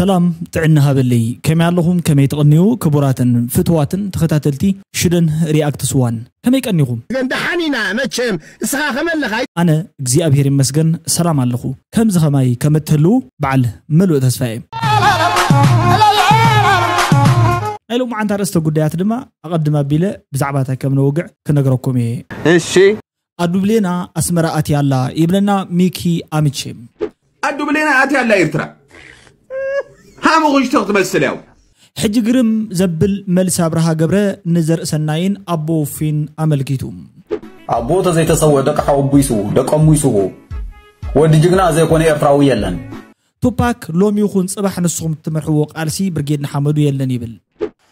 ሰላም ጥዕና ሃበለይ። ከመይ ኣለኹም? ከመይ ትቐንዩ? ክቡራትን ፍትዋትን ተኸታተልቲ ሽደን ሪኣክትስ ዋን፣ ከመይ ቀኒኹም? ደሓን ኢና መቸም። እስኻ ከመለኻ? ኣነ እግዚኣብሔር ይመስገን ሰላም ኣለኹ። ከምዚ ኸማይ ከም እትህልዉ በዓል ምሉእ ተስፋ እየ። ናይ ሎማዓንቲ ኣርእስተ ጉዳያት ድማ ኣቐድም ኣቢለ ብዛዕባ እንታይ ከም ነውግዕ ክነግረኩም እየ። እሺ። ኣዱ ብሌና ኣስመራ ኣትያ ኣላ ይብለና ሚኪ ኣምቼ። ኣዱ ብሌና ኣትያ ኣላ ኤርትራ። ሃሙኽሽቶ ክትመስል ያው። ሕጂ ግርም ዘብል መልሲ ኣብርሃ ገብረ ንዘርእሰናይን ኣቦ ውፊን ኣመልኪቱ። ኣቦ ተዘይተሰውእ ደቂ ሓወቦ ይስውኡ፣ ደቆሙ ይስውኡ። ወዲ ጅግና ዘይኮነ ኤርትራዊ የለን። ቱፓክ ሎሚ ይኹን ጽባሕ ንስኹም እትመርሕዎ ቃልሲ ብርጌድ ንሓመዱ የለን ይብል።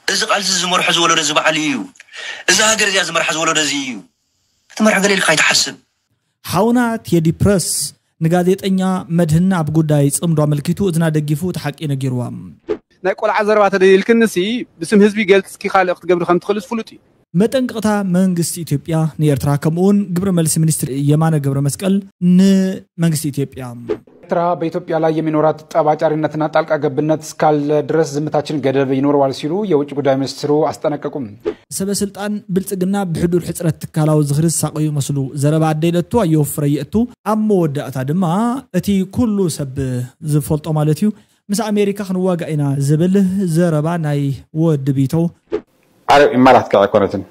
እዚ ቃልሲ ዝመርሖ ዝወለዶ እዚ ባዕሉ እዩ። እዛ ሃገር እዚኣ ዝመርሓ ዝወለዶ እዚ እዩ። ክትመርሖ ገለ ኢልካ ኣይትሓስብ። ሓውና ቴዲ ፕረስ ንጋዜጠኛ መድህን ኣብ ጉዳይ ጽምዶ ኣመልኪቱ እዝና ደጊፉ እቲ ሓቂ ነጊርዋ። ናይ ቆልዓ ዘረባ ተደሊልክንሲ ብስም ህዝቢ ገልጽኪ ካልእ ክትገብሪ ከም ትኽእልስ ፍሉጥ እዩ። መጠንቀቕታ መንግስቲ ኢትዮጵያ ንኤርትራ ከምኡውን ግብረ መልሲ ሚኒስትር የማነ ገብረ መስቀል ንመንግስቲ ኢትዮጵያ። ኤርትራ በኢትዮጵያ ላይ የሚኖራት ጠባጫሪነትና ጣልቃ ገብነት እስካለ ድረስ ዝምታችን ገደብ ይኖረዋል ሲሉ የውጭ ጉዳይ ሚኒስትሩ አስጠነቀቁም። ሰበ ስልጣን ብልጽግና ብሕዱር ሕጽረት ትካላዊ ዝኽሪ ዝሳቐዩ መስሉ ዘረባ ኣደይለቱ ኣየወፍረ የእቱ ኣብ መወዳእታ ድማ እቲ ኩሉ ሰብ ዝፈልጦ ማለት እዩ ምስ ኣሜሪካ ክንዋጋእ ኢና ዝብል ዘረባ ናይ ወዲ ቢተው ዓረብ ኢማራት ከዓ ኣይኮነትን።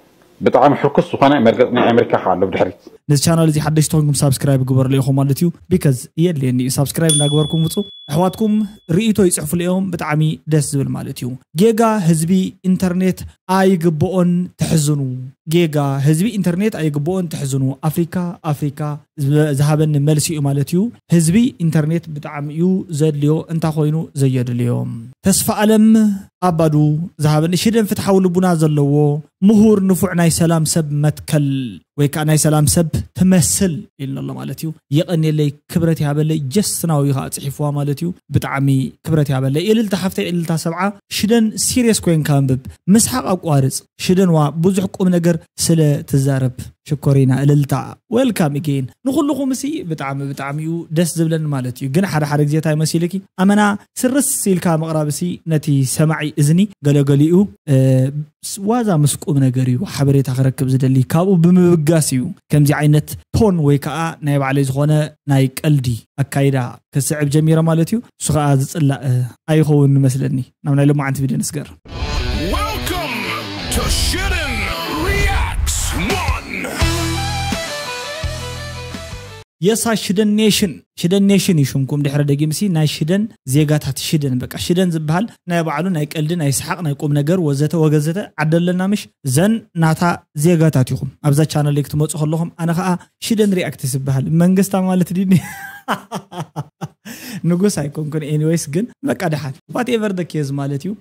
ብጣዕሚ ሕርኩስ ዝኾነ መርገፂ ናይ ኣሜሪካ ከዓ ኣሎ ብድሕሪት። ነዚ ቻናል እዚ ሓደሽቲ ኮይንኩም ሳብስክራይብ ግበሩሉ ኢኹም ማለት እዩ። ቢከዝ የድልየኒ እዩ ሳብስክራይብ እናግበርኩም ውፁ። ኣሕዋትኩም ርእይቶ ይፅሕፉሉ እዮም። ብጣዕሚ ደስ ዝብል ማለት እዩ። ጌጋ ህዝቢ ኢንተርኔት ኣይግብኦን ተሕዝኑ። ጌጋ ህዝቢ ኢንተርኔት ኣይግብኦን ተሕዝኑ። ኣፍሪካ ኣፍሪካ ዝሃበኒ መልሲ እዩ ማለት እዩ። ህዝቢ ኢንተርኔት ብጣዕሚ እዩ ዘድልዮ እንታ ኮይኑ ዘየድልዮ። ተስፋ ኣለም ኣባዱ ዝሃበኒ ሽደን ፍትሓዊ ልቡና ዘለዎ ምሁር ንፉዕ ናይ ሰላም ሰብ መትከል ወይ ከዓ ናይ ሰላም ሰብ ትመስል ኢልና ኣሎ ማለት እዩ። የቐንየለይ ክብረት ያበለይ ጀስትናዊ ከዓ ፅሒፍዋ ማለት እዩ። ብጣዕሚ ክብረት ያበለይ እልልታ ሓፍተይ እልልታ ሰብዓ ሽደን ሲሪየስ ኮይንካ ኣንብብ ምስሓቅ ኣቋርፅ ሽደንዋ ብዙሕ ቁም ነገር ስለ ትዛረብ ሽኮሪና እልልታ። Welcome again ንኩልኹም እሲ ብጣዕሚ ብጣዕሚ እዩ ደስ ዝብለኒ ማለት እዩ። ግን ሓደ ሓደ ግዜ እንታይ መሲልኪ ኣመና ስርስ ኢልካ ምቕራብ እሲ ነቲ ሰማዒ እዝኒ ገለገሊኡ ዋዛ ምስ ቁም ነገር እዩ ሓበሬታ ክረክብ ዝደሊ ካብኡ ብምብጋስ እዩ ከምዚ ዓይነት ቶን ወይ ከዓ ናይ ባዕለይ ዝኾነ ናይ ቀልዲ ኣካይዳ ክስዕብ ጀሚረ ማለት እዩ። እሱ ከዓ ዝፅላእ ኣይኸውን መስለኒ። ናብ ናይ ሎማዓንቲ ቪድዮ ንስገር። Welcome to Shiden Reacts One. የሳ ሽደን ኔሽን ሽደን ኔሽን እዩ ሽምኩም ድሕረ ደጊምሲ ናይ ሽደን ዜጋታት ሽደን በቃ ሽደን ዝበሃል ናይ ባዕሉ ናይ ቀልዲ ናይ ሰሓቅ ናይ ቁም ነገር ወዘተ ወገዘተ ዓደለና ምሽ ዘን ናታ ዜጋታት ኢኹም። ኣብዛ ቻነል ክትመፁ ከለኹም ኣነ ከዓ ሽደን ሪኣክትስ ዝበሃል መንግስታ ማለት ድኒ ንጉስ ኣይኮንኩን። ኤኒዌይስ ግን በቃ ድሓን whatever the case ማለት እዩ።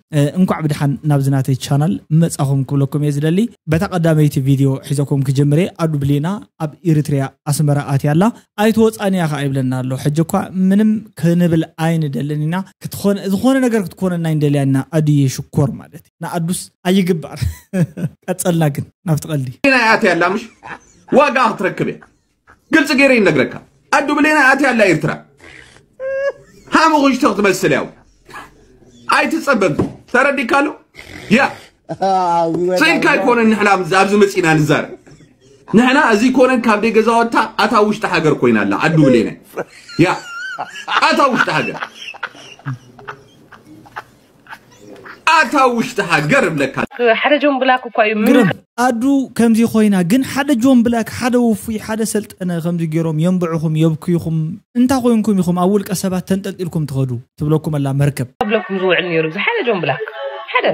እንኳዕ ብድሓን ናብዚ ናተይ ቻናል መፃኹም ክብለኩም እየ ዝደሊ። በታ ቀዳመይቲ ቪድዮ ሒዘኩም ክጀምር እየ። ኣዱ ብሌና ኣብ ኢሪትሪያ ኣስመራ ኣትያ ኣላ ኣይትወፃን እያ ከዓ ይብለና ኣሎ። ሕጂ እኳ ምንም ክንብል ኣይንደልን ኢና። ክትኾነ ዝኾነ ነገር ክትኮነና ኣይንደልያ ኢና። ኣዱየ ሽኮር ማለት እዩ። ንኣዱስ ኣይግባር። ቀፀልና ግን ናብቲ ቀልዲ። ናይ ኣትያ ኣላ ምሽ ዋጋ ክትረክብ እያ። ግልፂ ገይረ ይነግረካ ኣዱ ብሌና ኣትያ ኣላ ኤርትራ ሃሙ ኩሽቶ ክትመስል ያው ኣይትፀበብ ተረዲካ ኣሎ ያ ስኢልካ ኣይኮነን ንሕና ኣብዚ መፂና ንዛረብ ንሕና እዚ ኮነን ካብ ደይ ገዛወታ ኣታ ውሽጢ ሃገር ኮይና ኣላ ኣዱ ብሌና ያ ኣታ ውሽጢ ሃገር ኣታ ውሽጢ ሃገር እብለካ ሓደ ጆን ብላክ እኳ እዩ ምን ግርም ኣዱ ከምዚ ኮይና ግን ሓደ ጆን ብላክ ሓደ ውፉይ ሓደ ሰልጠነ ከምዚ ገይሮም የንብዕኹም የብክይኹም እንታ ኮይንኩም ኢኹም ኣብ ውልቀ ሰባት ተንጠልጢልኩም ትኸዱ ትብለኩም ኣላ መርከብ ብለኩም ዝውዕል ነይሩ እዚ ሓደ ጆን ብላክ ሓደ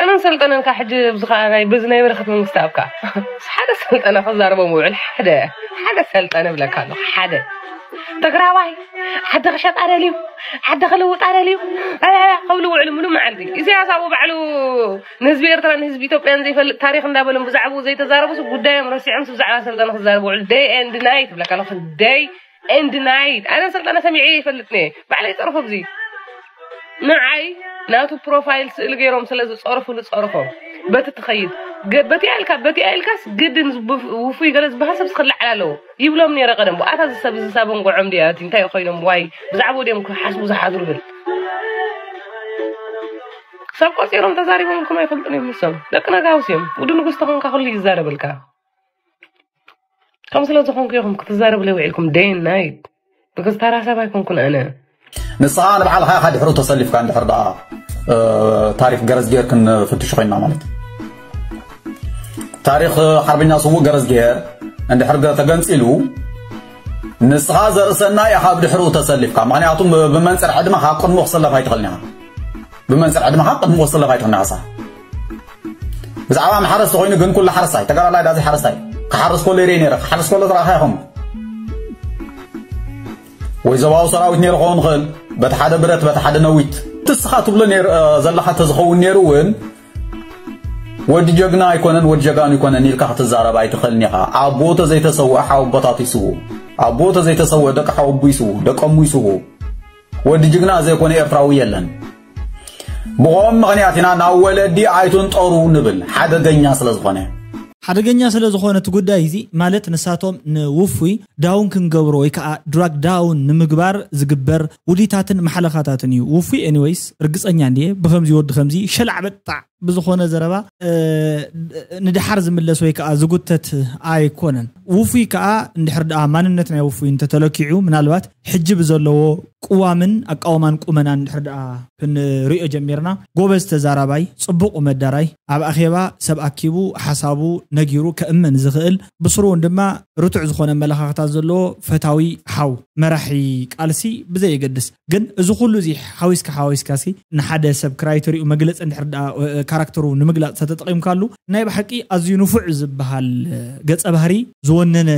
ኣነን ሰልጠነን ካ ሕጂ ብዝኸዓ ናይ በዚ ናይ በረኸት መንግስቲ ኣብካ ሓደ ሰልጠነ ክዛረቦም ውዕል ሓደ ሓደ ሰልጠነ ብለካ ኣለኹ ሓደ ትግራዋይ ዓዲ ክሸጣ ደልዩ ዓዲ ክልውጣ ደልዩ ዕዕዕ ክብሉ ውዕሉ ሙሉ መዓልቲ ኢሳያስ ኣብኡ ባዕሉ ንህዝቢ ኤርትራን ንህዝቢ ኢትዮጵያን ዘይፈልጥ ታሪኽ እንዳበሎም ብዛዕባኡ ዘይተዛረቡስ ጉዳዮም ረሲዖምስ ብዛዕባ ሰልጠነ ክዛረቡ ውዕሉ day and night ይብለካ ኣለኹ day and night ኣነ ሰልጠነ ሰሚዐ ይፈልጥ ነየ ባዕለይ ፀርፎ ብዚ ንዓይ ናቱ ፕሮፋይል ስእሊ ገይሮም ስለ ዝፀርፉ ንፀርፎም በቲ ትኸይድ ገ- በቲያ ኢልካ በቲያ ኢልካስ ግድን ዝብ- ውፉይ ገለ ዝበሃል ሰብ ክልዓል ኣለዎ ይብሎም ነይረ ቀደም። ብኣታ እዚ ሰብ እዚ ሳበን ጎዖም ድያ እቲ እንታይ ኮይኖም ዋይ ብዛዕባ ወዲኦም ክሓስቡ ዝሓድሩ ብል ክሳብ ቆፂሮም ተዛሪቦም ኢልኩም ኣይፈልጡን እዮም። ንሶም ደቂ ነጋውስ እዮም። ውዱ ንጉስ ተኾንካ ኩሉ ይዛረበልካ። ከም ስለ ዝኾንኩ ኢኹም ክትዛረቡ ለውዒልኩም day and night because ተራ ሰብ ኣይኮንኩን ኣነ። ንስኻ ንባዕልኻ ኢኻ ድሕሩ ተሰሊፍካ እንድሕር ደኣ ታሪክ ገረዝጌር ክንፍትሹ ኮይና ማለት ታሪክ ሓርበኛ ስዉእ ገረዝጌር እንድሕር ተገንፂሉ ንስኻ ዘርእሰና ኢኻ ብድሕሩ ተሰሊፍካ። ምክንያቱም ብመንፅር ዕድመኻ ቅድሞ ክሰለፍ ኣይትኽእልን ኢኻ። ብመንፅር ዕድመኻ ቅድሞ ክሰለፍ ኣይትኽእልን ኢኻ። ብዛዕባ ሓረስ ተኮይኑ ግን ኩሉ ሓረስታይ ተጋዳላይ ዳዚ ሓረስታይ ክሓርስ ከሎ ይርኢ ነይረ። ክሓርስ ከሎ ዝረኣኻ ኢኹም ወይ ዞባዊ ሰራዊት ነይሩ ክኸውን ይኽእል በቲ ሓደ ብረት በቲ ሓደ ነዊት ትስኻ ትብሎ ዘለኻ ተዝኸውን ነይሩ እውን ወዲ ጀግና ኣይኮነን ወዲ ጀጋኑ ኣይኮነን ኢልካ ክትዛረብ ኣይትኽእልን ኢኻ። ኣቦ ተዘይተሰውአ ሓወቦታት ይስውኡ። ኣቦ ተዘይተሰውአ ደቂ ሓወቡ ይስውኡ፣ ደቀሙ ይስውኡ። ወዲ ጅግና ዘይኮነ ኤርትራዊ የለን። ብኸም ምኽንያት ኢና ናብ ወለዲ ኣይትንጠሩ ንብል ሓደገኛ ስለ ዝኾነ። ሓደገኛ ስለ ዝኾነ እቲ ጉዳይ እዚ ማለት ንሳቶም ንውፉይ ዳውን ክንገብሮ ወይ ከዓ ድራግ ዳውን ንምግባር ዝግበር ውዲታትን ማሕለኻታትን እዩ። ውፉይ ኤኒወይስ ርግፀኛ እንድየ ብከምዚ ወዲ ከምዚ ሸላዕ በጣዕ ብዝኾነ ዘረባ ንድሓር ዝምለስ ወይ ከዓ ዝጉተት ኣይኮነን። ውፉይ ከዓ እንድሕር ደኣ ማንነት ናይ ውፉይ እንተተለኪዑ ምናልባት ሕጂ ብዘለዎ ቅዋምን ኣቃውማን ቁመናን እንድሕር ደኣ ክንሪኦ ጀሚርና ጎበዝ ተዛራባይ፣ ፅቡቕ መዳራይ፣ ኣብ ኣኼባ ሰብ ኣኪቡ ሓሳቡ ነጊሩ ከእምን ዝኽእል ብስሩ እውን ድማ ርቱዕ ዝኾነ ኣመለኻኽታት ዘለዎ ፈታዊ ሓው መራሒ ቃልሲ ብዘየገድስ ግን እዚ ኩሉ እዚ ሓዊስካ ሓዊስካ ሲ ንሓደ ሰብ ክራይተሪኡ መግለፂ እንድሕር ደኣ ካራክተሩ ንምግላፅ ተተጠቂምካሉ ናይ ብሓቂ ኣዝዩ ንፉዕ ዝበሃል ገፀ ባህሪ ዝወነነ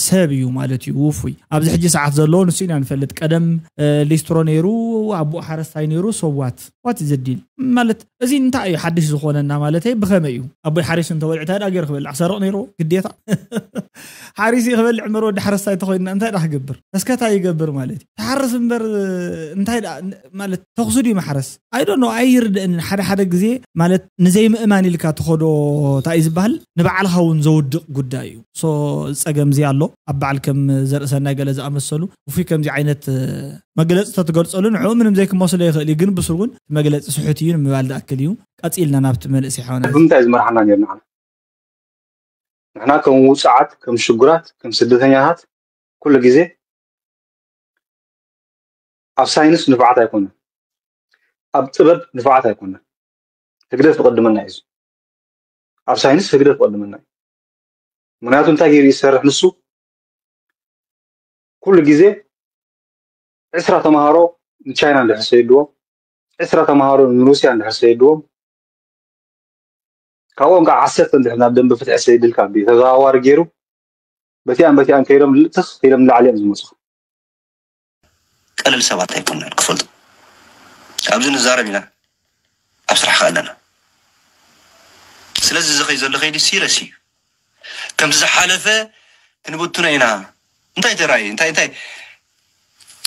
ሰብ እዩ ማለት እዩ። ውፉይ ኣብዚ ሕጂ ሰዓት ዘሎ ንሱ ኢና ንፈልጥ። ቀደም ሊስትሮ ነይሩ፣ ኣቦኡ ሓረስታይ ነይሩ። ሰዋት ዋት ዘዲል ማለት እዚ እንታይ እዩ ሓድሽ ዝኾነና ማለተይ ብኸመይ እዩ ኣቦይ ሓሪሱ እንተበልዑ እንታይ ደኣ ገይሩ ክበልዕ ክሰርቕ ነይርዎ ግዴታ ሓሪሲ ክበልዕ መሮ ወዲ ሓረስታይ ተኾይንና እንታይ ደኣ ክገብር እስከ እንታይ ይገብር ማለት እዩ። ትሓርስ እምበር እንታይ ደኣ ማለት ተኽሱ ድዩ ማሕረስ? I don't know ኣይርድእንን። ሓደ ሓደ ግዜ ማለት ንዘይምእማን ኢልካ ትኸዶ እንታይ እዩ ዝበሃል ንባዕልኻ እውን ዘውድቕ ጉዳይ እዩ። So ጸገም እዚ ኣሎ ኣብ በዓል ከም ዘርእሰናይ ገለ ዝኣመሰሉ ውፉይ ከምዚ ዓይነት መግለፂ ተትገልፀሉ ንዕኡ ምንም ዘይክመስሎ ይኽእል እዩ ግን ብስሩ እውን መግለፂ ስሑት እዩ ንምባል ዝኣክል እዩ። ቀፂልና ናብቲ መንእሰይ ሓውና እዚ። ብምንታይ ዝመርሓና ነይሩ ንዓና? ንሕና ከም ውፅዓት ከም ሽጉራት ከም ስደተኛታት ኩሉ ግዜ ኣብ ሳይንስ ንፉዓት ኣይኮነን፣ ኣብ ጥበብ ንፉዓት ኣይኮነን። ህግደፍ ዝቐድመና እዩ። ኣብ ሳይንስ ህግደፍ ዝቐድመና እዩ። ምክንያቱ እንታይ ገይሩ ይሰርሕ ንሱ? ኩሉ ግዜ ዕስራ ተምሃሮ ንቻይና እንድሕር ሰይድዎም፣ ዕስራ ተምሃሮ ንሩስያ እንድሕር ሰይድዎም፣ ካብኦም ከዓ ዓሰርተ እንድሕር ናብ ደንበ ፍትሒ ሰይድልካ ብተዘዋዋሪ ገይሩ በቲኣን በቲኣን ከይዶም ትኽ ኢሎም ንላዕሊ እዮም ዝመፁ። ቀለል ሰባት ኣይኮንናን ክፈልጡ ኣብዚ ንዛረብ ኢና ኣብ ስራሕካ ኣለና። ስለዚ እዚ ኸይ ዘሎ ከይዲ ሲረስ እዩ። ከምቲ ዝሓለፈ ክንብትኖ ኢና እንታይ ተራእዩ እንታይ እንታይ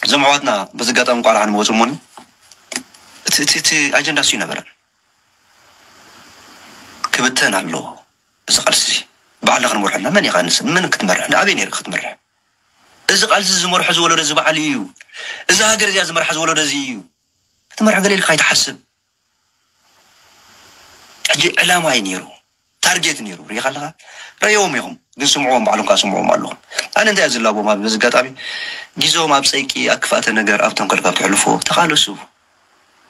እዞም ኣሕዋትና በዚ ኣጋጣሚ እንቋዕ ደሓን መፁ እሞኒ እቲ ኣጀንዳ እሱ ይነበረ ክብተን ኣለዎ። እዚ ቃልሲ እዚ ባዕልና ክንመርሖ እና መን ኢኻ ንስ መን ክትመርሕ ንኣበይ ነይርካ ክትመርሕ? እዚ ቃልሲ እዚ ዝመርሖ ዝወለዶ እዚ ባዕሉ እዩ። እዚ ሃገር እዚኣ ዝመርሓ ዝወለዶ እዚ እዩ። ክትመርሖ ገለ ኢልካ ኣይትሓስብ። ሕጂ ዕላማ እዩ ነይሩ፣ ታርጌት ነይሩ። ሪኢኻ ኣለኻ፣ ረእዎም ኢኹም ግን ስምዕዎም፣ ባዕሎም ከዓ ስምዕዎም ኣለኹም። ኣነ እንታይ እየ ዝላቦም ኣብ በዚ ኣጋጣሚ ግዜኦም ኣብ ፀይቂ፣ ኣብ ክፍኣተ ነገር፣ ኣብ ተንኮል ካብ ትሕልፎ ተቓለሱ።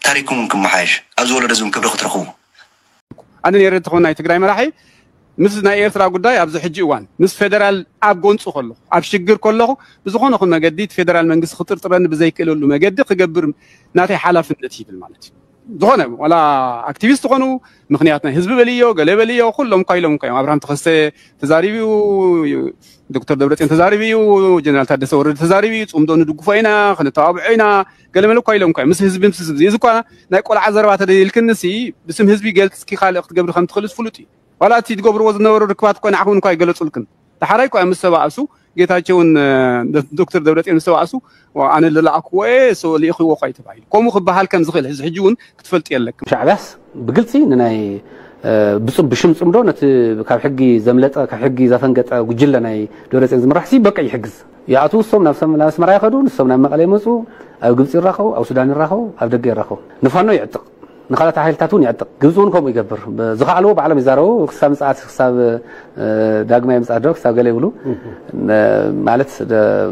ታሪክኩም እውን ክመሓየሽ፣ ኣብዚ ወለዶ እዚ እውን ክብሪ ክትረኽቡ። ኣነ ነይረ እንተኾን ናይ ትግራይ መራሒ ምስ ናይ ኤርትራ ጉዳይ ኣብዚ ሕጂ እዋን ምስ ፌደራል ኣብ ጎንፂ ከለኹ ኣብ ሽግር ከለኹ ብዝኾነ ኹን መገዲ እቲ ፌደራል መንግስቲ ክጥርጥረኒ ብዘይክእለሉ መገዲ ክገብር ናተይ ሓላፍነት ይብል ማለት እዩ። ዝኾነ ዋላ ኣክቲቪስት ዝኾኑ ምክንያት ናይ ህዝቢ በልዮ ገለ በልዮ ኩሎም እኳ ኢሎም እኳ እዮም ኣብርሃም ተኸስተ ተዛሪቡ እዩ፣ ዶክተር ደብረፅዮን ተዛሪቡ እዩ፣ ጀነራል ታደሰ ወረደ ተዛሪቡ እዩ፣ ፅምዶ ንድግፎ ኢና ክንተባብዖ ኢና ገለ መለ እኳ ኢሎም እኳ እዮም ምስ ህዝቢ ምስ ህዝቢ እዚ እኳ ናይ ቆልዓ ዘረባ ተደሊልክንሲ ብስም ህዝቢ ገልፅኪ ካልእ ክትገብሪ ከም ትኽእልስ ፍሉጥ እዩ። ዋላ እቲ ትገብርዎ ዝነበሩ ርክባት እኮ ንዓኹም እንኳ ይገለጹልክን። ዳሕራይ እኮ ምስ ተባእሱ ጌታቸውን ዶክተር ደብረጽዮን ምስ ተባእሱ ኣነ ዝለኣክዎ እየ እሱ ልኢኽዎ እኳ እዩ ተባሂሉ። ከምኡ ክበሃል ከም ዝኽእል እዚ ሕጂ እውን ክትፈልጡ የለክን። ሻዕቢያስ ብግልፂ ንናይ ብጽም ብሽም ጽምዶ ነቲ ካብ ሕጊ ዘምለጠ ካብ ሕጊ ዘፈንገጠ ጉጅለ ናይ ደብረጽዮን ዝምራሕ ሲ በቃ ይሕግዝ። ይኣትዉ እሶም ናብ ሰም- ናብ ኣስመራ ይኸዱ፣ ንሶም ናብ መቐለ ይመጹ፣ ኣብ ግብጺ ይራኸቡ፣ ኣብ ሱዳን ይራኸቡ፣ ኣብ ደገ ይራኸቡ። ንፋኖ ይዕጥቕ፣ ንኻልኦት ሓይልታት እውን ይዕጥቕ። ግብጺ እውን ከምኡ ይገብር። ዝኸኣልዎ ባዕሎም ይዛረቡ። ክሳብ ምጽኣት ክሳብ እ፣ ዳግማይ ምጽኣት ዶ ክሳብ ገለ ይብሉ እ፣ ማለት ደ-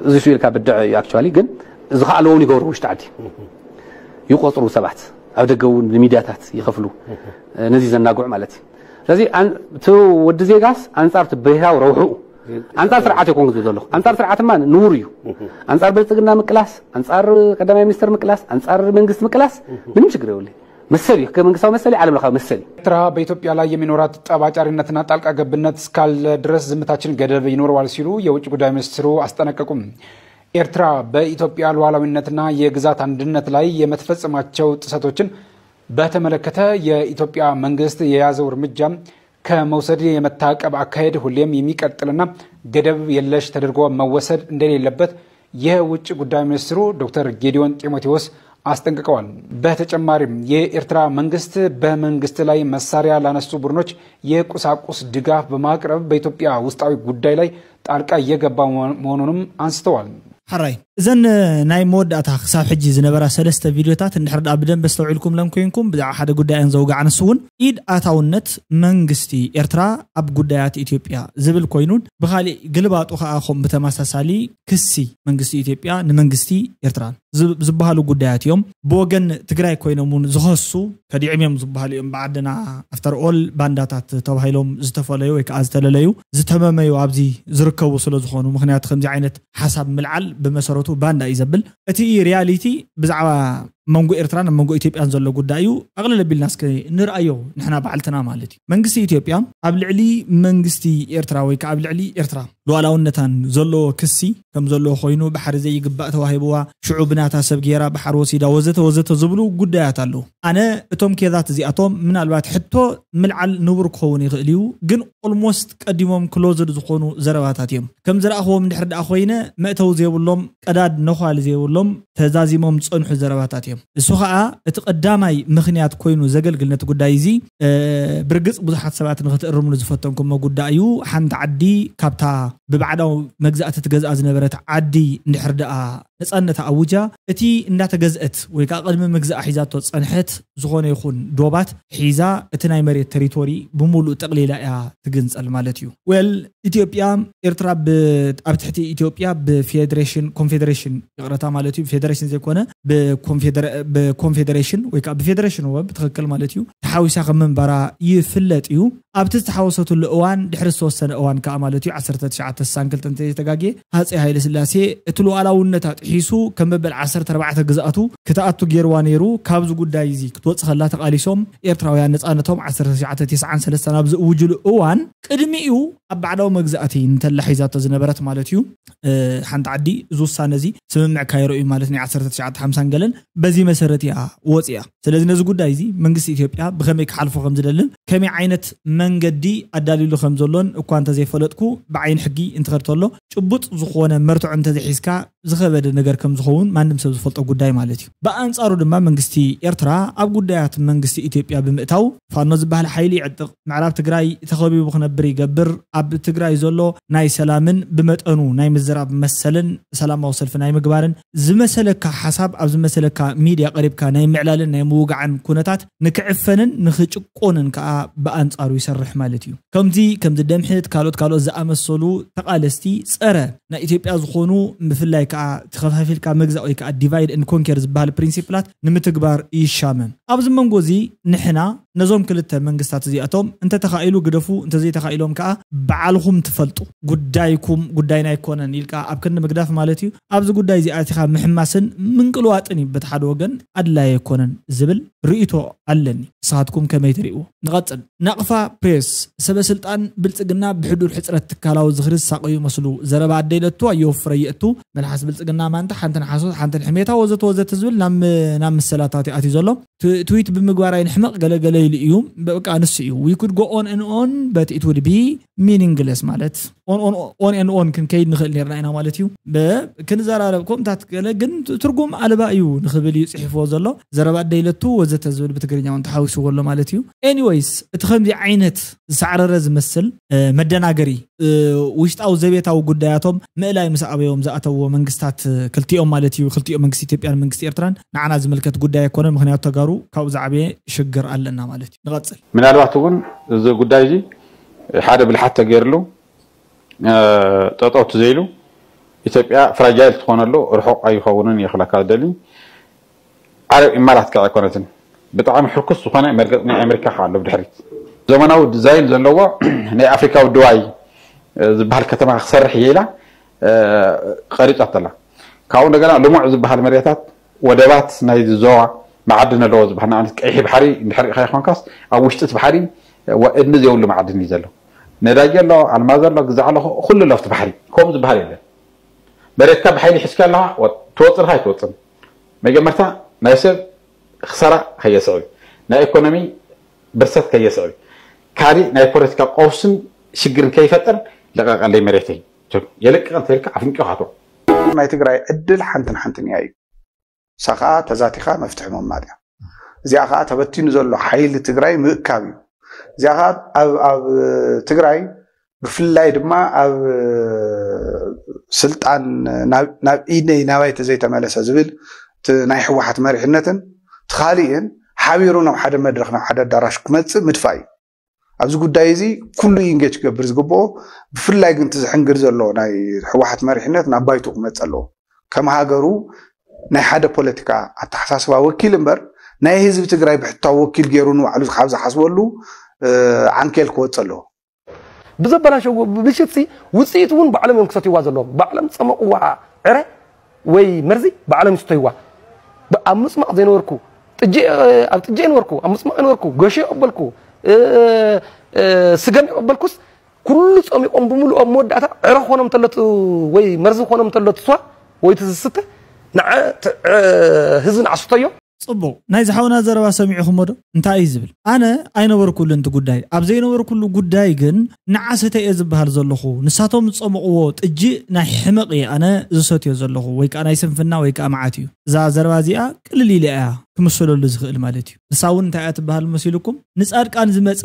እዚ ሹ ኢልካ ብድዕ እዩ። ኣክቹዋሊ ግን ዝኸኣልዎ እውን ይገብሩ። ውሽጢ ዓዲ ይቆጽሩ ሰባት፣ ኣብ ደገ እውን ንሚድያታት ይኸፍሉ እ፣ ነዚ ዘናግዑ ማለት እዩ። ስለዚ ኣን- እቲ ወዲ ዜጋስ ኣንጻር እቲ ብሄራዊ ረብሕኡ ኣንጻር ስርዓት ይኮን ዝብል ዘለኹ። ኣንጻር ስርዓትማ ንውር እዩ። ኣንጻር ብልጽግና ምቅላስ፣ ኣንጻር ቀዳማይ ሚኒስትር ምቅላስ፣ ኣንጻር መንግስቲ ምቅላስ ምንም ችግር የብሉ። መሰል እዩ። ህገ መንግስታዊ መሰል እዩ። ዓለም ለኻዊ መሰል እዩ። ኤርትራ በኢትዮጵያ ላይ የሚኖራት ጠባጫሪነትና ጣልቃ ገብነት እስካለ ድረስ ዝምታችን ገደብ ይኖረዋል ሲሉ የውጭ ጉዳይ ሚኒስትሩ አስጠነቀቁም። ኤርትራ በኢትዮጵያ ሉዓላዊነትና የግዛት አንድነት ላይ የምትፈጽማቸው ጥሰቶችን በተመለከተ የኢትዮጵያ መንግስት የያዘው እርምጃ ከመውሰድ የመታቀብ አካሄድ ሁሌም የሚቀጥልና ገደብ የለሽ ተደርጎ መወሰድ እንደሌለበት የውጭ ጉዳይ ሚኒስትሩ ዶክተር ጌዲዮን ጢሞቴዎስ አስጠንቅቀዋል። በተጨማሪም የኤርትራ መንግስት በመንግስት ላይ መሳሪያ ላነሱ ቡድኖች የቁሳቁስ ድጋፍ በማቅረብ በኢትዮጵያ ውስጣዊ ጉዳይ ላይ ጣልቃ እየገባ መሆኑንም አንስተዋል። ሓራይ እዘን ናይ መወዳእታ ክሳብ ሕጂ ዝነበራ ሰለስተ ቪድዮታት እንድሕር ደኣ ብደንብ ኣስተውዒልኩም ለም ኮይንኩም ብዛዕባ ሓደ ጉዳይ እየን ዘውጋዓ። ንሱ እውን ኢድ ኣታውነት መንግስቲ ኤርትራ ኣብ ጉዳያት ኢትዮጵያ ዝብል ኮይኑን ብካሊእ ግልባጡ ከዓ ከም ብተመሳሳሊ ክሲ መንግስቲ ኢትዮጵያ ንመንግስቲ ኤርትራ ዝብ- ዝበሃሉ ጉዳያት እዮም። ብወገን ትግራይ ኮይኖም እውን ዝኸሱ ከዲዕም እዮም ዝበሃሉ እዮም። ብዓድና ኣፍተር ኦል ባንዳታት ተባሂሎም ዝተፈለዩ ወይ ከዓ ዝተለለዩ ዝተመመዩ ኣብዚ ዝርከቡ ስለ ዝኾኑ ምክንያቱ ከምዚ ዓይነት ሓሳብ ምልዓል ብመሰረቱ ባንዳ እዩ ዘብል። እቲ ሪያሊቲ ብዛዕባ መንጎ ኤርትራን ኣብ መንጎ ኢትዮጵያን ዘሎ ጉዳይ እዩ። ኣቕልል ኣቢልና እስከ ንርኣዮ ንሕና ባዕልትና ማለት እዩ። መንግስቲ ኢትዮጵያ ኣብ ልዕሊ መንግስቲ ኤርትራ ወይ ከዓ ኣብ ልዕሊ ኤርትራ ሉዓላውነታን ዘለዎ ክሲ ከም ዘለዎ ኮይኑ ባሕሪ ዘይግባእ ተዋሂብዋ ሽዑ ብናታ ሰብ ገይራ ባሕሪ ወሲዳ ወዘተ ወዘተ ዝብሉ ጉዳያት ኣለዉ። ኣነ እቶም ኬዛት እዚኣቶም ምናልባት ሕቶ ምልዓል ንቡር ክኸውን ይኽእል እዩ፣ ግን ኦልሞስት ቀዲሞም ክሎዝድ ዝኾኑ ዘረባታት እዮም። ከም ዝረኣኽዎም እንድሕር ደኣ ኮይነ መእተዊ ዘይብሎም ቀዳድ ነዃል ዘይብሎም ተዛዚሞም ዝጸንሑ ዘረባታት እዮም። እሱ ኸኣ እቲ ቀዳማይ ምኽንያት ኮይኑ ዘገልግል ነቲ ጉዳይ እዚ እ፣ ብርግጽ ብዙሓት ሰባት ንኽትእርምሉ ዝፈተንኩሞ ጉዳይ እዩ። ሓንቲ ዓዲ ካብታ ብባዕዳዊ መግዛእቲ ትገዝኣ ዝነበረት ዓዲ እንድሕር ደኣ ነጻነታ ኣውጃ እቲ እንዳተገዝአት ወይ ከዓ ቅድሚ ምግዛኣ ሒዛቶ ጸንሐት ዝኾነ ይኹን ዶባት ሒዛ እቲ ናይ መሬት ተሪቶሪ ብምሉእ ጠቕሊላ እያ ትግንጸል ማለት እዩ። ዌል ኢትዮጵያ ኤርትራ ብ- ኣብ ትሕቲ ኢትዮጵያ ብፌዴሬሽን ኮንፌዴሬሽን ይቕረታ ማለት እዩ። ፌዴሬሽን ዘይኮነ ብኮንፌዴሬ- ብኮንፌዴሬሽን ወይ ከዓ ብፌዴሬሽን ወ ብትኽክል ማለት እዩ ተሓዊሳ ከም ምንባራ ይፍለጥ እዩ። ኣብቲ ዝተሓወሰትሉ እዋን ድሕሪ ዝተወሰነ እዋን ከዓ ማለት እዩ ዓሰርተ ትሽዓተ ስሳን ክልተን እንተዘይተጋግየ ሃፀይ ሃይለ ስላሴ እቲ ሉዓላውነት ኣጥሒሱ ከም መበል ዓሰርተ ኣርባዕተ ግዝኣቱ ክትኣቱ ገይርዋ ነይሩ። ካብዚ ጉዳይ እዚ ክትወፅ ከላ ተቃሊሶም ኤርትራውያን ነፃነቶም ዓሰርተ ትሽዓተ ተስዓን ሰለስተን ኣብ ዝእውጅሉ እዋን ቅድሚኡ ኣብ ባዕዳዊ መግዛእቲ እንተላ ሒዛቶ ዝነበረት ማለት እዩ እ፣ ሓንቲ ዓዲ እዚ ውሳነ እዚ ስምምዕ ካይሮ እዩ ማለት ናይ ዓሰርተ ትሽዓተ ሓምሳን ገለን በዚ መሰረት እያ ወፂኣ። ስለዚ ነዚ ጉዳይ እዚ መንግስቲ ኢትዮጵያ ብኸመይ ክሓልፎ ከም ዝደልን ከመይ ዓይነት መንገዲ ኣዳልዩሉ ከም ዘሎን እኳ እንተዘይፈለጥኩ ብዓይኒ ሕጊ እንትኸድ ተሎ ጭቡጥ ዝኾነ መርትዖ እንተዘይሒዝካ ዝኸበደ ነገር ከም ዝኸውን ማንም ሰብ ዝፈልጦ ጉዳይ ማለት እዩ። ብኣንጻሩ ድማ መንግስቲ ኤርትራ ኣብ ጉዳያት መንግስቲ ኢትዮጵያ ብምእታው ፋኖ ዝበሃል ሓይሊ ይዕጥቕ፣ ምዕራብ ትግራይ ተኸቢቡ ክነብር ይገብር፣ ኣብ ትግራይ ዘሎ ናይ ሰላምን ብመጠኑ ናይ ምዝራብ መሰልን ሰላማዊ ሰልፊ ናይ ምግባርን ዝመሰለካ ሓሳብ ኣብ ዝመሰለካ ሚድያ ቀሪብካ ናይ ምዕላልን ናይ ምውጋዕን ኩነታት ንክዕፈንን ንክጭቆንን ከዓ ብኣንጻሩ ይሰርሕ ማለት እዩ። ከምዚ ከምዚ ደምሕት ካልኦት ካልኦት ዝኣመሰሉ ተቓለስቲ ጸረ ናይ ኢትዮጵያ ዝኾኑ ብፍላይ ከዓ ተኸፋፊልካ ምግዛእ ወይ ከዓ ዲቫይድ ን ኮንኬር ዝበሃል ፕሪንሲፕላት ንምትግባር ይሻመም። ኣብዚ መንጎ እዚ ንሕና ነዞም ክልተ መንግስታት እዚኣቶም እንተተኻኢሉ ግደፉ፣ እንተዘይተኻኢሎም ከዓ በዓልኹም ትፈልጡ ጉዳይኩም ጉዳይና ኣይኮነን ኢልካ ኣብ ክንዲ ምግዳፍ ማለት እዩ። ኣብዚ ጉዳይ እዚ ኣቲኻ ምሕማስን ምንቅልዋጥን እዩ በቲ ሓደ ወገን ኣድላይ ኣይኮነን ዝብል ርእይቶ ኣለኒ። ንስኻትኩም ከመይ ትርእይዎ? ንቐጽል። ናቕፋ ፕሬስ፣ ሰበ ስልጣን ብልጽግና ብሕዱር ሕጽረት ትካላዊ ዝኽሪ ዝሳቐዩ ይመስሉ። ዘረባ ኣደይ ለቱ ኣየወፍረ የእቱ፣ መልሓስ ብልጽግና ማንታ ሓንቲ ንሓሶት ሓንቲ ንሕሜታ ወዘተ ወዘተ ዝብል ናብ ናብ ምስላታት እዩ ኣትዩ ዘሎ። ት- ትዊት ብምግባር ኣይንሕመቕ ገለገለ ኢሉ እዩ። በቃ ንሱ እዩ። We could go on and on but it would be meaningless ማለት on and on ክንከይድ ንኽእል ነርና ኢና ማለት እዩ። ክንዘራረብ ኮምታት ገለ ግን ትርጉም ኣልባ እዩ ንኽብል እዩ ጽሒፍዎ ዘሎ። ዘረባ ደይለቱ ወዘተ ዝብል ብትግርኛ እውን ተሓዊስዎ ኣሎ ማለት እዩ። ኤኒወይስ እቲ ከምዚ ዓይነት ዝሳዕረረ ዝመስል መደናገሪ ውሽጣዊ ዘቤታዊ ጉዳያቶም ምእላይ ምስ ኣበዮም ዝኣተውዎ መንግስታት ክልቲኦም ማለት እዩ፣ ክልቲኦም መንግስቲ ኢትዮጵያን መንግስቲ ኤርትራን ንዓና ዝምልከት ጉዳይ ኣይኮነን። ምክንያቱ ተጋሩ ካብኡ ዝዓበየ ሽግር ኣለና ማለት እዩ። ንቐጽል። ምናልባት እውን እዚ ጉዳይ እዚ ሓደ ብልሓት ተገይርሉ ጠጠው ትዘይሉ ኢትዮጵያ ፍራጃይል ትኾነሉ ርሑቕ ኣይኸውንን እየ ክብለካ ዝደሊ። ዓረብ ኢማራት ከዓ ኣይኮነትን። ብጣዕሚ ሕርኩስ ዝኾነ መርገፂ ናይ ኣሜሪካ ከዓ ኣሎ ብድሕሪት። ዘመናዊ ዲዛይን ዘለዎ ናይ ኣፍሪካዊ ድባይ ዝበሃል ከተማ ክሰርሕ እየ ኢላ ቀሪፃ ተላ። ካብኡ እንደገና ልሙዕ ዝበሃል መሬታት ወደባት ናይ ዞባ መዓድን ኣለዎ ዝበሃል ንኣብነት ቀይሒ ባሕሪ እንድሕር ሪኢኻ ይኾንካስ ኣብ ውሽጢ እቲ ባሕሪ እድኒ ዘይብሉ መዓድን እዩ ዘሎ። ነዳጅ ኣሎ፣ ኣልማዝ ኣሎ፣ ግዛዕ ኣሎ፣ ኩሉ ኣሎ ኣብቲ ባሕሪ። ከምኡ ዝበሃል የለን። መሬትካ ብሓይሊ ሒዝካ ኣለኻ ትወፅእ ዲኻ ኣይትወፅን። መጀመርታ ናይ ሰብ ክሳራ ከየስዕብ፣ ናይ ኢኮኖሚ ብርሰት ከየስዕብ፣ ካሊእ ናይ ፖለቲካ ቀውስን ሽግርን ከይፈጥር ልቐቀለይ መሬተይ። የልቅቕ እንተልካ ኣፍንጮ ካቶ። ናይ ትግራይ ዕድል ሓንትን ሓንትን እያ እዩ። እሳ ከዓ ተዛቲኻ መፍትሒ ምቕማጥ እያ። እዚኣ ከዓ ተበቲኑ ዘሎ ሓይሊ ትግራይ ምእካብ እዩ። እዚኣ ከዓ ኣብ ትግራይ ብፍላይ ድማ ኣብ ስልጣን ናብ ኢደይ ናባይ ተዘይተመለሰ ዝብል ናይ ህወሓት መሪሕነትን ትኻሊእን ሓቢሩ ናብ ሓደ መድረክ ናብ ሓደ ኣዳራሽ ክመፅእ ምድፋእ እዩ። ኣብዚ ጉዳይ እዚ ኩሉ ኢንጌጅ ክገብር ዝግብኦ፣ ብፍላይ ግን እቲ ዝሕንግር ዘሎ ናይ ህወሓት መሪሕነት ናብ ባይቱ ክመፅእ ኣለዎ። ከም ሃገሩ ናይ ሓደ ፖለቲካ ኣተሓሳስባ ወኪል እምበር ናይ ህዝቢ ትግራይ ብሕታዊ ወኪል ገይሩ ንባዕሉ ካብ ዝሓስበሉ ዓንኬል ክወፅእ ኣለዎ። ብዘበላሸዎ ብልሽት ውፅኢት እውን ባዕሎም እዮም ክሰትይዋ ዘለዎም። ባዕሎም ፀመቕዋ ዕረ ወይ መርዚ ባዕሎም ይስተይዋ። ኣብ ምፅማቕ ዘይነበርኩ ጥጅ ኣብ ጥጅ ነበርኩ፣ ኣብ ምፅማቕ ነበርኩ፣ ገሾ የቐበልኩ፣ ስገም የቐበልኩስ ኩሉ ፀሚቖም ብምሉኦም መወዳእታ ዕረ ኾኖም ተለቱ ወይ መርዚ ኾኖም ተለቱ ስዋ ወይ እቲ ዝስተ ንዓ ህዝብን ኣስቶዮ። ፅቡቕ፣ ናይ ዝሓውና ዘረባ ሰሚዕኹሞ ዶ? እንታይ እዩ ዝብል? ኣነ ኣይነበርኩሉን እቲ ጉዳይ። ኣብ ዘይነበርኩሉ ጉዳይ ግን ንዓ ሰተ እየ ዝበሃል ዘለኹ። ንሳቶም ዝፀመቕዎ ጥጅእ ናይ ሕመቕ እየ ኣነ ዝሰትዮ ዘለኹ፣ ወይ ከዓ ናይ ስንፍና ወይ ከዓ መዓት እዩ። እዛ ዘረባ እዚኣ ቅልል ኢለ እያ ክምስለሉ ዝኽእል ማለት እዩ። ንሳ እውን እንታይ እያ ትበሃል መሲልኩም? ንፃድቃን ዝመፀ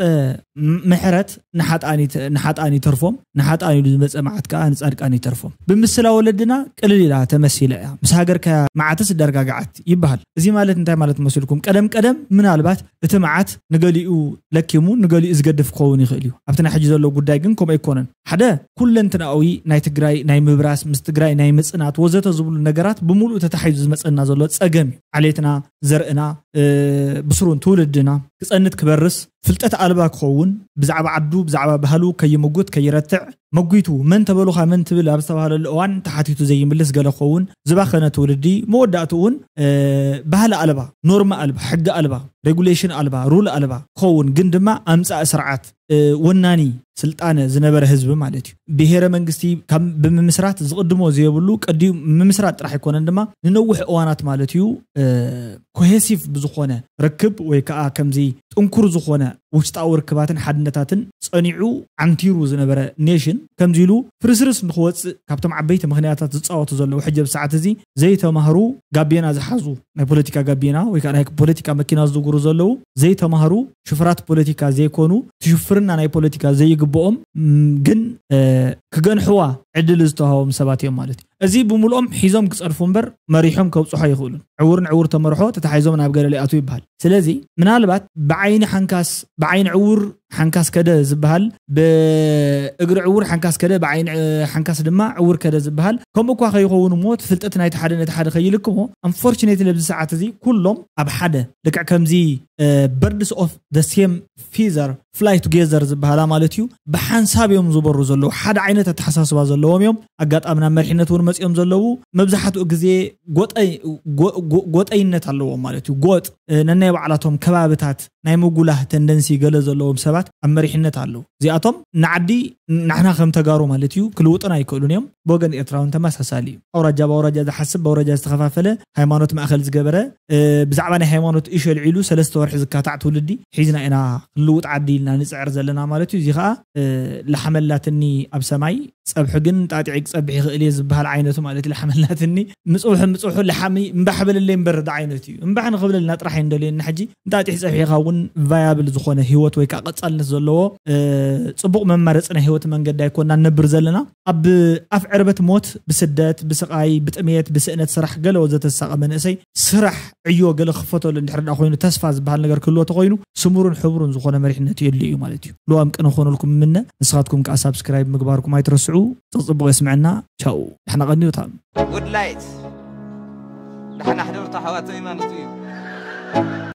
ምሕረት ንሓጣን ይተርፎም፣ ንሓጣን ኢሉ ዝመፀ መዓት ከዓ ንፃድቃን ይተርፎም። ብምስላ ወለድና ቅልል ኢላ ተመሲላ እያ። ምስ ሃገርካያ መዓትስ እዳርጋግዓት ይበሃል። እዚ ማለት እንታይ ማለት መሲልኩም? ቀደም ቀደም ምናልባት እቲ መዓት ንገሊኡ ለኪሙ ንገሊኡ ዝገድፍ ክኸውን ይኽእል እዩ። ኣብቲ ናይ ሕጂ ዘሎ ጉዳይ ግን ከምኡ ኣይኮነን። ሓደ ኩለንትናዊ ናይ ትግራይ ናይ ምብራስ፣ ምስ ትግራይ ናይ ምፅናት ወዘተ ዝብሉ ነገራት ብምሉእ ተታሒዙ ዝመፀና ዘሎ ፀገም እዩ። ዓሌትና፣ ዘርእና፣ ብስሩን ትውልድና ክፀንት ክበርስ፣ ፍልጠት ኣልባ ክኸውን፣ ብዛዕባ ዓዱ ብዛዕባ ባህሉ ከይምጉት ከይረትዕ፣ መጒቱ መን ተበሉኻ መን ትብል ኣብ ዝተባህለሉ እዋን ተሓቲቱ ዘይምልስ ገለ ክኸውን፣ ዝባኸነ ትውልዲ መወዳእትኡ እውን ባህሊ ኣልባ፣ ኖርማ ኣልባ፣ ሕጊ ኣልባ፣ ሬጉሌሽን ኣልባ፣ ሩል ኣልባ ክኸውን ግን ድማ ኣምፃኢ ስርዓት ወናኒ ስልጣነ ዝነበረ ህዝቢ ማለት እዩ። ብሄረ መንግስቲ ካብ ብምምስራት ዝቕድሞ ዘየብሉ ቀዲሙ ምምስራት ጥራሕ ኣይኮነን ድማ ንነዊሕ እዋናት ማለት እዩ ኮሄሲቭ ብዝኾነ ርክብ ወይ ከዓ ከምዚ ጥንኩር ዝኾነ ውሽጣዊ ርክባትን ሓድነታትን ፀኒዑ ዓንቲሩ ዝነበረ ኔሽን ከምዚ ኢሉ ፍርስርስ ንክወፅእ ካብቶም ዓበይቲ ምክንያታት ዝፃወቱ ዘለዉ ሕጂ ኣብ ሰዓት እዚ ዘይተማህሩ ጋቤና ዝሓዙ ናይ ፖለቲካ ጋቤና ወይ ከዓ ናይ ፖለቲካ መኪና ዝዝውሩ ዘለዉ ዘይተማህሩ ሽፍራት ፖለቲካ ዘይኮኑ ትሽፍርና ናይ ፖለቲካ ዘይግብኦም ግን ክገንሕዋ ዕድል ዝተዋሃቦም ሰባት እዮም ማለት እዩ። እዚ ብምልኦም ሒዞም ክፀድፉ እምበር መሪሖም ከብፅሖ ኣይኽእሉን። ዕውር ንዕውር ተመርሖ ተታሒዞም ናብ ገደል ይኣትዉ ይበሃል። ስለዚ ምናልባት ብዓይኒ ሓንካስ ብዓይኒ ዕውር ሓንካስ ከደ ዝበሃል ብእግሪ ዕውር ሓንካስ ከደ ብዓይኒ ሓንካስ ድማ ዕውር ከደ ዝበሃል ከምኡ እኳ ከይኸውን እሞ እቲ ፍልጠት ናይቲ ሓደ ነቲ ሓደ ከይልክሞ unfortunately ኣብዚ ሰዓት እዚ ኩሎም ኣብ ሓደ ልክዕ ከምዚ birds of the same feather fly together ዝበሃላ ማለት እዩ ብሓንሳብ እዮም ዝበሩ ዘለዉ ሓደ ዓይነት ኣተሓሳስባ ዘለዎም እዮም ኣጋጣሚ ናብ መሪሕነት እውን መፂኦም ዘለዉ መብዛሕትኡ ግዜ ጎጠይነት ኣለዎም ማለት እዩ ጎጥ ነናይ ባዕላቶም ከባብታት ናይ ምጉላህ ተንደንሲ ገለ ዘለዎም ሰባት ኣብ መሪሕነት ኣለዉ። እዚኣቶም ንዓዲ ንሕና ከም ተጋሩ ማለት እዩ ክልውጥና ኣይክእሉን እዮም። ብወገን ኤርትራውን ተመሳሳሊ እዩ። ኣውራጃ ብኣውራጃ ዝሓስብ፣ ብኣውራጃ ዝተኸፋፈለ፣ ሃይማኖት ማእከል ዝገበረ፣ ብዛዕባ ናይ ሃይማኖት እሸ ልዒሉ ሰለስተ ወርሒ ዝካታዕ ትውልዲ ሒዝና ኢና ክንልውጥ ዓዲ ኢልና ንፅዕር ዘለና ማለት እዩ። እዚ ከዓ ለሓመላትኒ ኣብ ሰማይ፣ ፀብሒ ግን ጣጢዒ ክፀብሕ ይኽእል እየ ዝበሃል ዓይነቱ ማለት እዩ። ለሓመላትኒ ምፅብሑ ምፅብሑ ለሓሚ እምባሕ በለለይ እምበር ዳ ዓይነት እዩ። እምባሕ ንኽብለልና ጥራሕ እዩ እንደልየና። ሕጂ እንጣጢሕ ፀብሒኻ እውን ቫያብል ዝኾነ ህይወት ወይ ከዓ ቀፃልነት ዘለዎ ፅቡቕ መማረፂ ናይ ህይወት መንገዲ ኣይኮና ንነብር ዘለና። ኣብ ኣፍ ዕርበት ሞት፣ ብስደት፣ ብስቓይ፣ ብጥሜት፣ ብስእነት ስራሕ ገለ ወዘተ ዝሳቐ መንእሰይ ስራሕ ዕዮ ገለ ክፈተሉ እንድሕር ዳ ኮይኑ ተስፋ ዝበሃል ነገር ክህልዎ ተኮይኑ ስሙሩን ሕቡሩን ዝኾነ መሪሕነት የድልዩ እዩ ማለት እዩ። ልዋም ቅነ ክኾነልኩም ምነ። ንስኻትኩም ከዓ ሳብስክራይብ ምግባርኩም ኣይትረስዑ። ፅፅቡቕ የስምዐና። ቻው። ንሕና ቀንዩ ታም ውድላይት ዳሕና ሕደርቶ ሓዋተይ ማለት እዩ።